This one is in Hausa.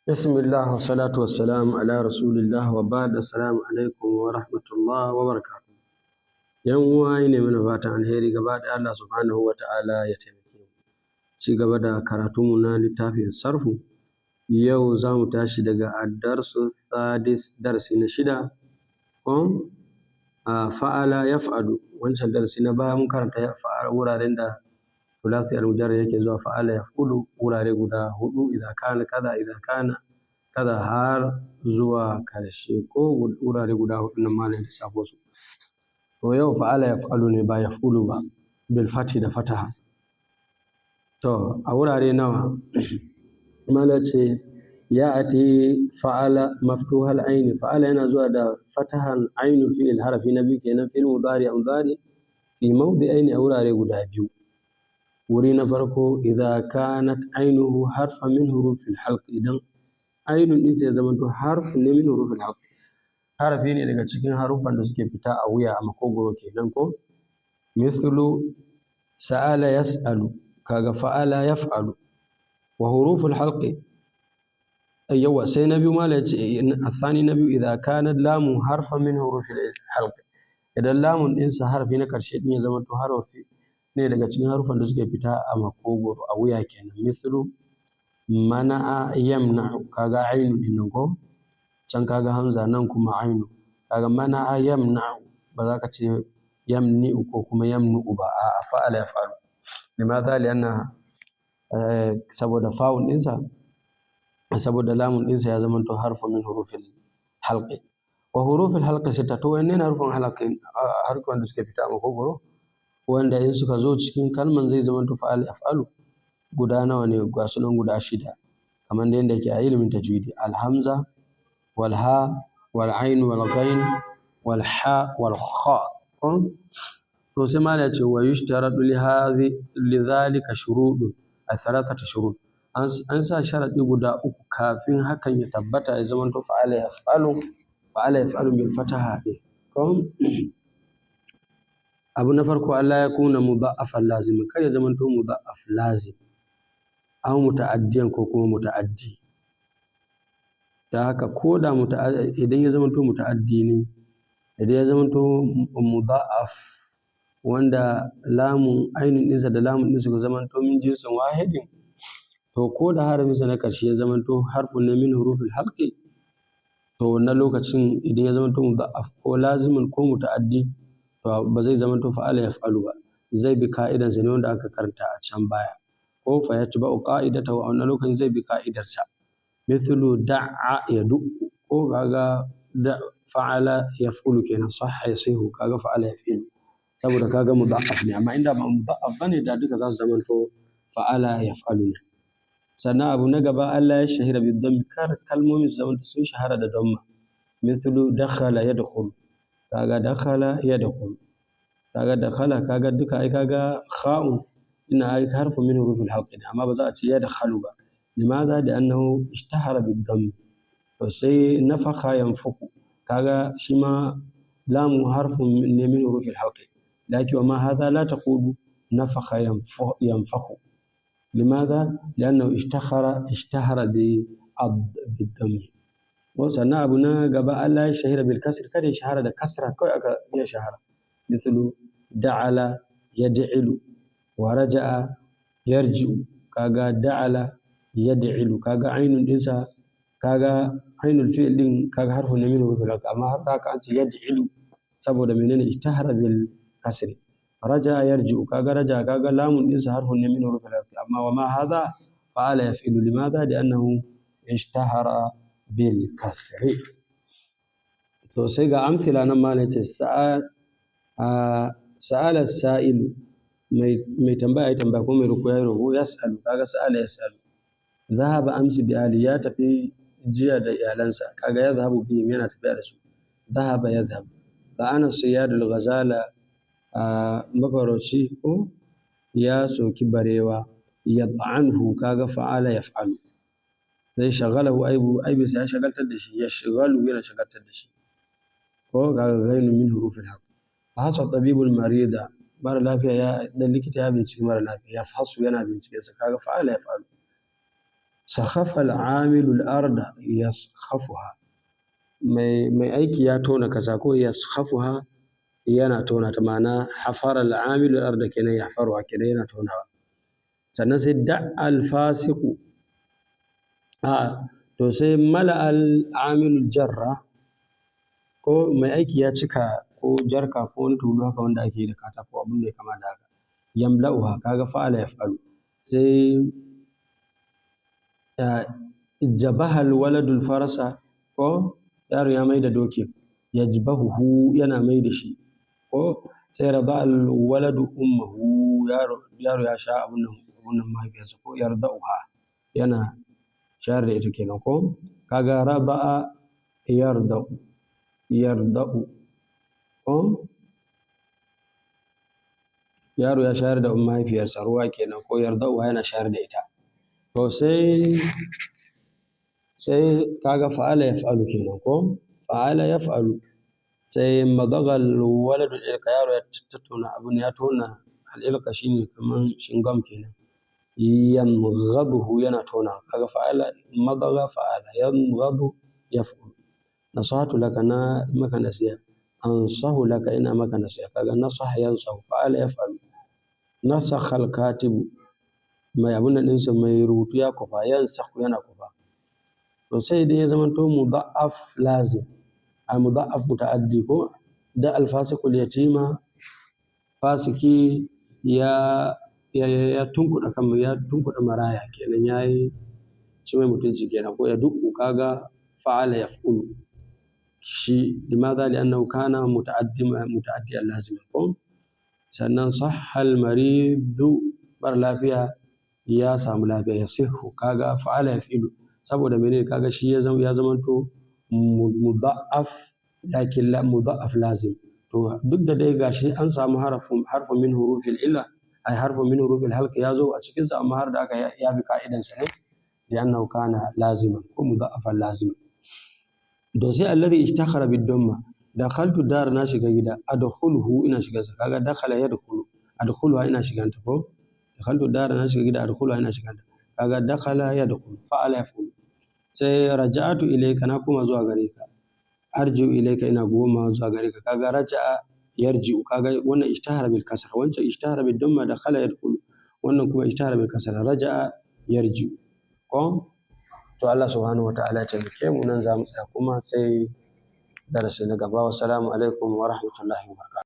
Bismillah wa salatu wa salam ala rasulillah wa ba'd. Assalamu alaikum wa rahmatullah wa barakatuh. Yan uwa, ne mana fatan alheri gaba ɗaya, Allah subhanahu wa ta'ala ya taimake mu. Ci gaba da karatunmu na littafin sarfu. Yau za mu tashi daga ad-darsu sadis, darasi na shida. Ko fa'ala yaf'alu. Wancan darasi na baya mun karanta fa'ala, wuraren da sulasi al-mujarrad yake zuwa fa'ala yaf'ulu, wurare guda hudu: idza kana kaza, idza kana kaza, har zuwa karshe, ko wurare guda hudu nan malam ya lissafo su. To yau fa'ala yaf'alu ne, ba yaf'ulu ba, bil fathi, da fataha. To a wurare nawa? Malam ce ya'ati fa'ala maftuhal aini. Fa'ala yana zuwa da fatahan ainul fi'il, harafi na biyu kenan, fil mudari, mudari, fi mawdi'aini, a wurare guda biyu. Wuri na farko, idza kanat ainuhu harfan min hurufil halq, idan ainun ɗinsa ya zamanto harf ne min hurufil halq, harafi ne daga cikin haruffan da suke fita a wuya, a makogoro kenan, ko mithlu sa'ala yas'alu, kaga fa'ala yaf'alu. Wa huruful halqi, yawa. Sai na biyu, mala yace athani, na biyu, idza kanat lamu harfan min hurufil halq, idan lamun ɗinsa, harafi na karshe ɗin, ya zamanto harafi ne daga cikin harufan da suke fita a makogoro, a wuya kenan, mithlu mana'a yamna'u, kaga ainu ɗin nan, ko can kaga hamza, nan kuma ainu, kaga mana'a yamna'u, ba za ka ce yamni'u ko kuma yamnu'u ba, a'a, fa'ala yaf'alu. Limadha? Li'anna, saboda fa'un ɗinsa, saboda lamun ɗinsa ya zamanto harfu min hurufil halqi. Wa hurufil halqi sitta. To wanne ne harufin halqi, harufan da suke fita a makogoro, wanda in suka zo cikin kalman zai zamanto fa'ala yaf'alu? Guda nawa ne? Ga su nan guda shida, kamar da yadda yake a ilimin tajwidi: alhamza wal ha wal ain wal ghain wal ha wal kha. To sai malam ya ce wa yushtaradu li hadhi lidhalika shurudun, thalathatu shurud. An sa sharadi guda uku kafin hakan ya tabbata, ya zamanto fa'ala yaf'alu, fa'ala yaf'alu bil fataha ɗin. Abu na farko, Allah ya kuna mudha'afan lazim, kar ya zamanto mudha'af lazim, aw muta'addiyan, ko kuma muta'addi. Da haka ko da idan ya zamanto muta'addi ne, idan ya zamanto mudha'af wanda lamun ainun ɗinsa da lamun ɗinsa suka zamanto min jinsin wahidin, to ko da harafinsa na ƙarshe ya zamanto harfun ne min hurufil halqi, to wannan lokacin idan ya zamanto mudha'af ko lazimin ko muta'addi, to ba zai zamanto fa'ala yaf'alu ba, zai bi ka'idansa ne wanda aka karanta a can baya, ko fa yatba'u qa'idatahu, a wannan lokacin zai bi ka'idarsa, mithlu da'a yadu'u, ko kaga da fa'ala yaf'ulu kenan, sahha yasihu, kaga fa'ala yaf'ilu, saboda kaga mudha'af ne. Amma inda ba mudha'af bane, da duka za su zamanto fa'ala yaf'alu ne. Sannan abu na gaba, Allah ya shahira bi dhammi, kar kalmomin su zamanto sun shahara da damma, mithlu dakhala yadkhulu, kaga dakhala yadkhulu, kaga dakhala, kaga duka ai kaga kha'un ina ai harfu min hurufil halq, amma ba za a ce yadkhalu ba. Limadha? Li'annahu ishtahara bid dhamm. To sai nafakha yanfukhu, kaga shi ma lamu harfun ne min hurufil halq, lakin wa ma hadha la taqulu nafakha yanfakhu. Limadha? Li'annahu ishtahara bi bid-dhamm. Sannan abu na gaba, Allah ya shahira bil kasr, kada ya shahara da kasra kawai aka iya shahara, mithlu da'ala yad'ilu wa raja'a yarji'u, kaga da'ala yad'ilu, kaga ainun dinsa, kaga ainul fi'l din, kaga harfun ne min hurufil halq, amma har haka an ce yad'ilu, saboda menene? Ishtahara bil kasri. Raja'a yarji'u, kaga raja'a, kaga lamun dinsa harfun ne min hurufil halq, amma wa ma hadha fa'ala yaf'ilu. Limadha? Li'annahu ishtahara bil kasri. To sai ga amsila nan, ma ce sa'ala sa'ilu, mai tambaya ya tambaya, ko mai roƙo ya roƙo, yas'alu, kaga sa'ala yas'alu. Dhahaba amsi bi ahli, ya tafi jiya da iyalansa, kaga yadhhabu bihim, yana tafiya da su, dhahaba yadhhab. Ana siyadul ghazala, mafarauci ko ya soki barewa, yad'anhu, kaga fa'ala yaf'alu. Zai shagalahu aibu, aibinsa ya shagaltar da shi, ya shigalu, yana shagaltar da shi, ko kaga ghainu min hurufil haqq. Fa hasa tabibul marida, mara lafiya ya dan likita ya binciki mara lafiya, ya fasu, yana bincike sa, kaga fa'ala yaf'alu. Sakhafa al-amilu al-arda yaskhafuha, mai aiki ya tona kasa ko yaskhafuha yana tona ta, ma'ana hafara al-amilu al-arda kenan, yahfaruha kenan, yana tonawa. Sannan sai da al-fasiqu, a to sai mala al-amilu jarra, ko mai aiki ya cika ko jarka ko wani tulu haka wanda ake yi da katako, abin da ya kama da haka, yamla'uha, kaga fa'ala yaf'alu. Sai jabaha al-waladu al-farasa, ko yaro ya mai da dokin, yajbahuhu yana mai da shi, ko sai rada al-waladu ummuhu, yaro ya sha abun nan mahaifiyarsa, ko yarda'uha yana shayar da ita kenan, ko kaga raba'a yarda'u, yarda'u, ko yaro ya shayar da mahaifiyarsa ruwa kenan, ko yarda'uha yana shayar da ita. To sai kaga fa'ala yaf'alu kenan, ko fa'ala yaf'alu. Sai madagal waladu ilka, yaro ya tattauna abun, ya tona al'ilka shine kaman shingam kenan, yamghaduhu yana tona, kaga fa'ala madaga fa'ala yamghadu yaf'ulu. Nasahatu laka, na maka nasiha, ansahu laka ina maka nasiha, kaga nasaha yansahu, fa'ala yaf'alu. Nasakha al-katibu, mai abun nan ɗinsa mai rubutu ya kwafa, yansakhu yana kwafa. To sai idan ya zamanto muda'af lazim, a muda'af muta'addi, ko da al-fasiqul yatima, fasiki ya ya tunkuɗa kan, ya tunkuɗa maraya kenan, yayi ci mai mutunci kenan, ko ya duku, kaga fa'ala yaf'ulu shi, limadha li'annahu kana muta'addi muta'addiyan lazim, ko sannan sahhal maridu, mara lafiya ya samu lafiya, ya sihu, kaga fa'ala yaf'ilu, saboda menene, kaga shi ya zama ya zamanto muda'af lakin la muda'af lazim. To duk da dai gashi an samu harfin min hurufil illa, ay harfin min hurufil halq ya zo a cikin sa, amma har da aka ya bi ka'idan sa ne, li'annahu kana laziman ko muda'afan laziman. To sai alladhi ishtakhara bid-damma, dakhaltu dar, na shiga gida, adkhuluhu ina shiga sa, kaga dakhala yadkhulu, adkhuluha ina shiganta, ko dakhaltu dar, na shiga gida, adkhuluha ina shiganta, kaga dakhala yadkhulu, fa'ala yaf'ulu. Sai raja'atu ilayka, na koma zuwa gare ka, arji'u ilayka ina goma zuwa gare ka, kaga raja'a yarji'u, kaga wannan ishtahara bil kasra, wancan ishtahara bid damma dakhala yadkhulu, wannan kuma ishtahara bil kasra, raja'a yarji'u, ko to Allah subhanahu wataala ya taimake mu, nan za mu tsaya kuma sai darasi na gaba. Wassalamu alaikum wa rahmatullahi wa barakatuh.